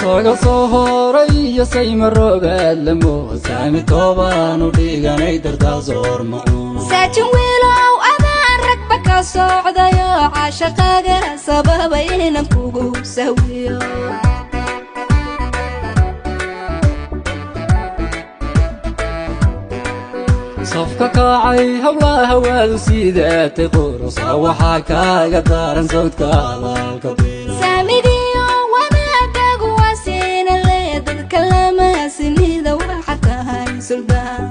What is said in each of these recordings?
Sagal soo horay iyo sayma roobaad lamo saami toobaanu dhiganay dartaa soor macuno. Saajin wiilow, adaan ragba ka socdayo, caashaqaaga sababay inaan kugu sawiyo. Safka kaacay howlaha waadu siidaatay qurusa, waxaa kaaga daran sawdka hadalka bira. Saamigiyo wanaagagu waa siinale, dadka lama sinida, waxa tahay suldaan.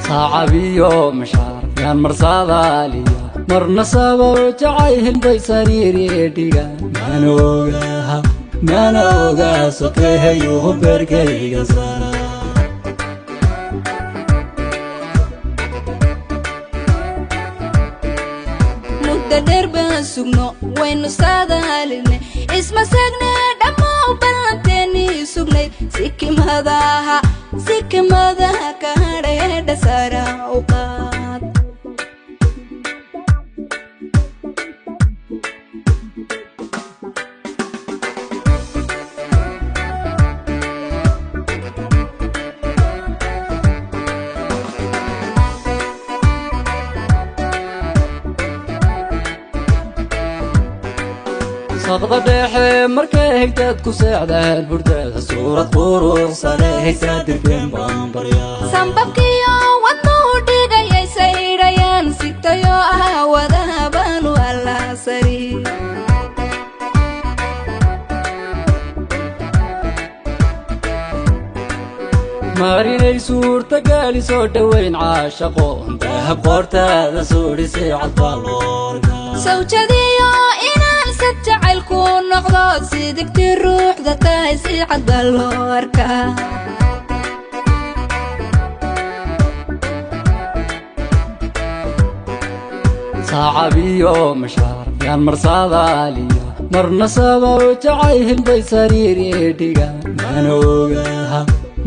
Saacabiyo mashaar yaan marsaadaaliya, marna sabab jacayl bay sariiri dhigaan. Mana ogaha, mana ogaa sokeehayuhu beerkayga sara. Muddo dheer baan sugno, waynu saadaaline, isma seegne dhammow ballanteennii sugnayd. Sikimadaha, sikimadaha ka hadheedha sara u qaad. Saqda dhexe markay hegtaad ku seexdaan hurdada, suurad quruxsane haysaa dirkeen baan baryaa. Sambabkiyo wadnuu dhigayay saydhayaan, sitayo ah wadaha baanu allaasari. Marinay suurtagaali soo dhowayn caashaqoon, dahab qoortaada suudhisay cad baa loorka. Sawjadiyo inaan sad jacaylku noqdo, sidigti ruuxda tahay, si cad baa loo arkaa. Saacabiyo mashaar yaan marsaadaaliya, marna sabab jacayl bay sariiri dhigaan. Mana ogaha,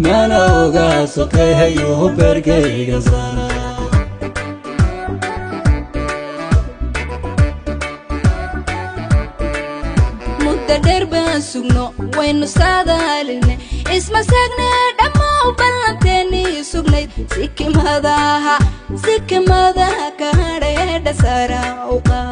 mana ogaa sokeehayuhu beerkayga sara. Muddo dheer baan sugno, waynu saadaaline, isma seegne dhammow ballanteennii sugnayd. Sikimadaha, sikimadaha ka hadheedha sara u qaad.